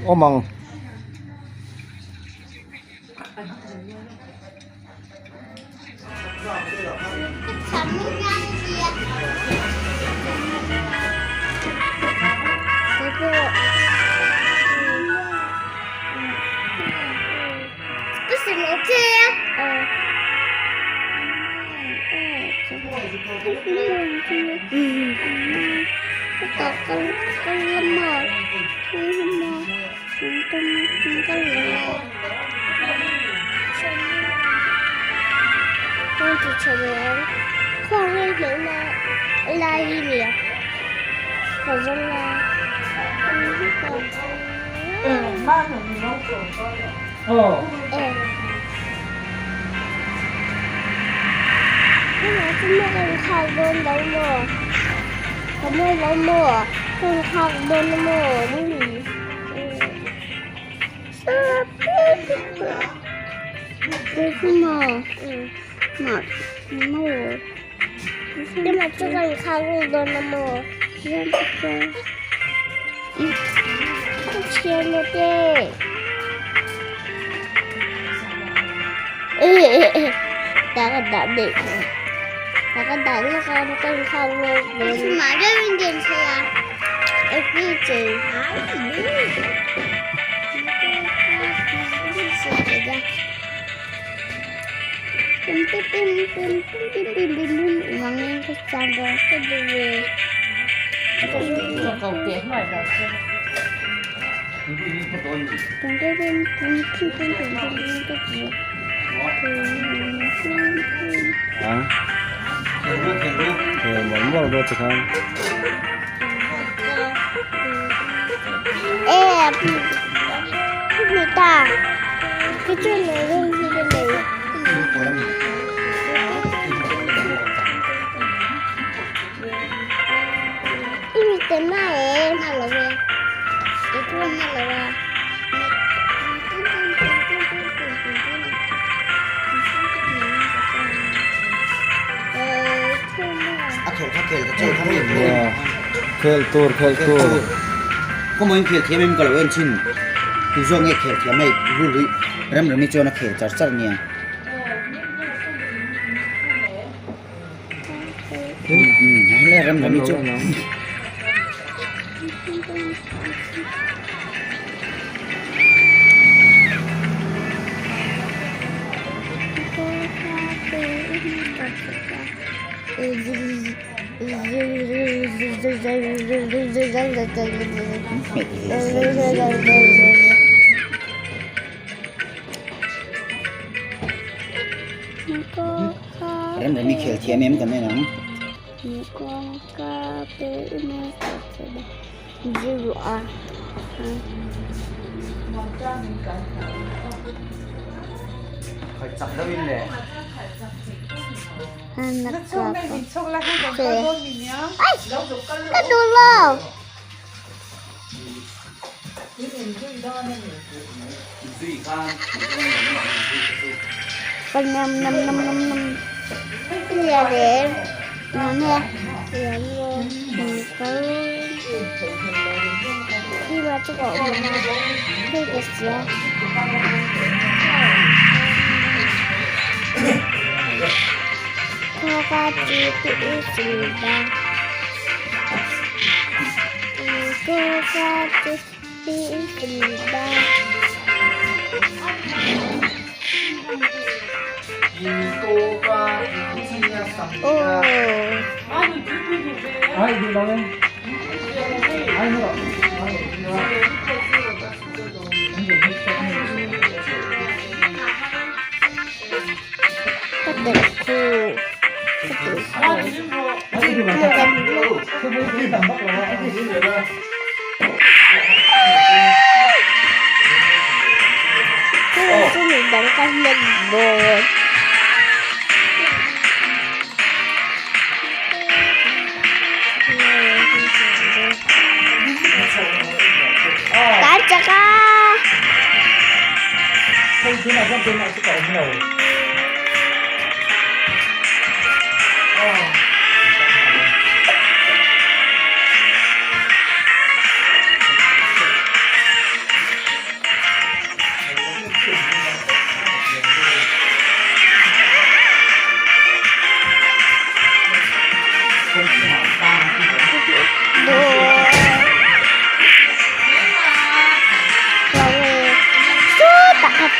Awm ang. Khel tur khel tur Kawmawin khel thiam em ka lo en thin tu zawk nge khel thiam hei rul hi rem remi chuan a khel char char nia. Rem remi chu. Rem remi khel thiam em kan en ang.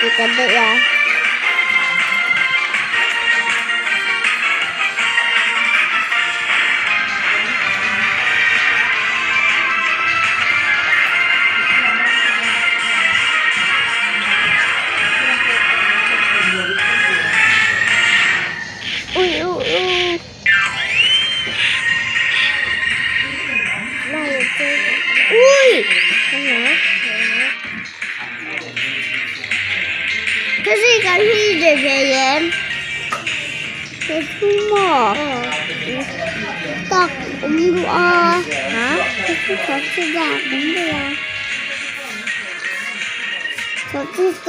Ti ta daih a. Ui ui ui. Ui. 这是一个绿的人，这是么？大公主啊，啊，这是小兔子，公主啊，小兔子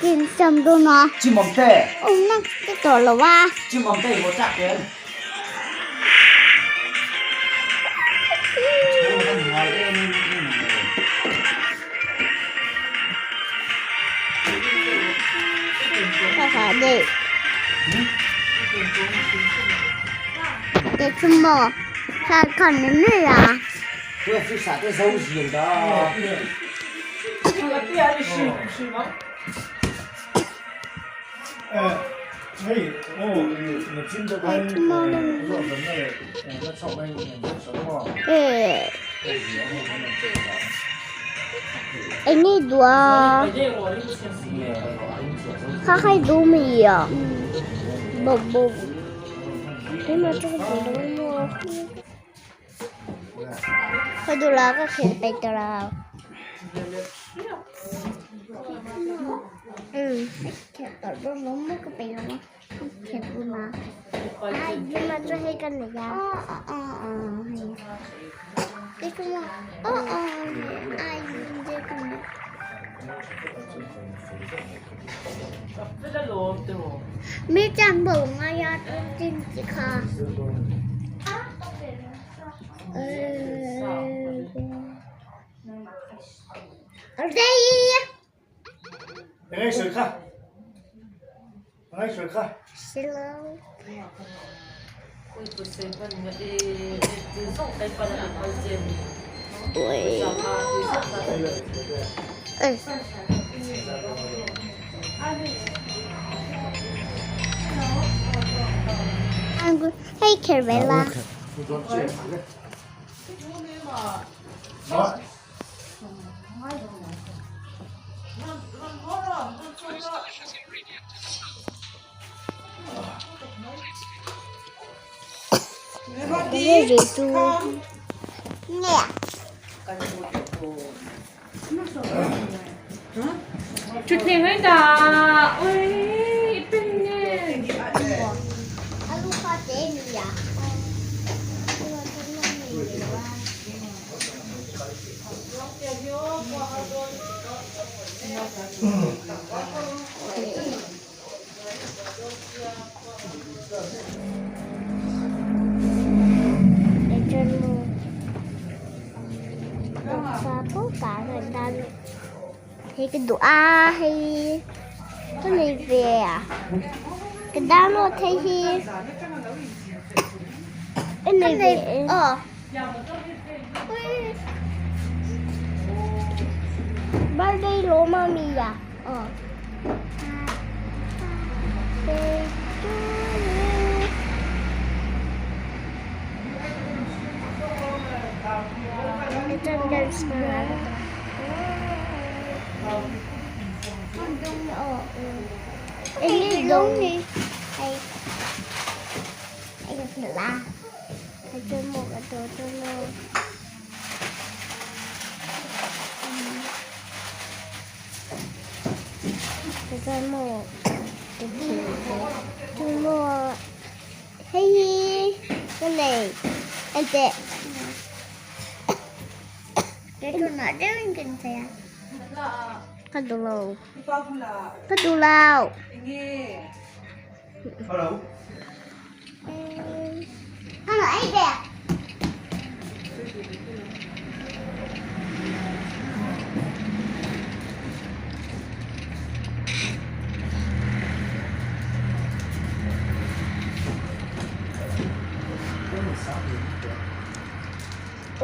进什么呢？ chim mầm tê 哦，那这走了哇。 chim mầm tê một chắc kìa 看看这，这什么？看看你那呀？ tôi phi xả tôi giấu gì đó Hei, ô, na chin te khan 哎，哎，你多，他还多没呀？不不，你们这个不能么？快到那个前辈的了。嗯，前头都没么个背了吗？前头嘛，哎，你们做那个了呀？哦哦哦哦，这个嘛，哦哦，哎，这个嘛。没见过我呀，真几卡。呃，二三一，来水看，来水看，是喽。对，嗯。嘿，可没啦。这是猪。เนี่ย จุดเทียนให้ดาอุ้ยเป็นไง อาลูกค้าเจมีอ่ะไอ้จนมูฟ้าผู้การเงินดันให้กระดูอาให้ก็เลยเวียกระดานโลดให้ฮี cái này ờ ba đây lỗ mà mì à ờ Ini đúng đi. Hay. Hay là 还真某个多多喽。还在摸，就摸，嘿，这里，哎对，这就哪这样跟着呀？看到喽，看到喽。 Hello. 嗯，看到一点。嗯。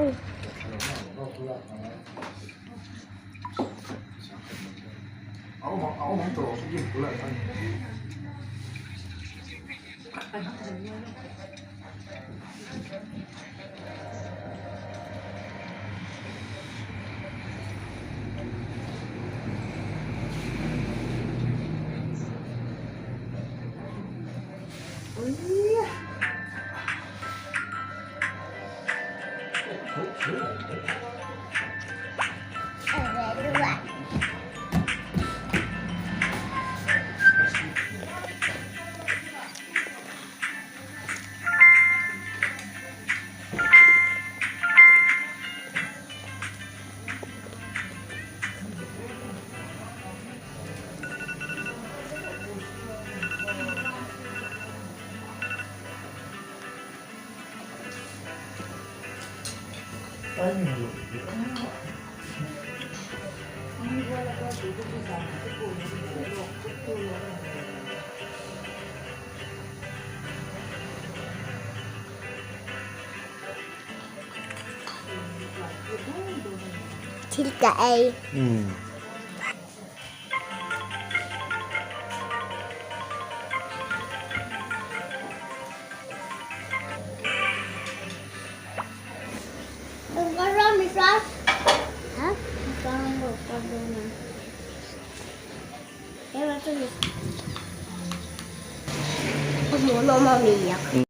Thil ka ei. Hmuhnawm a mi a.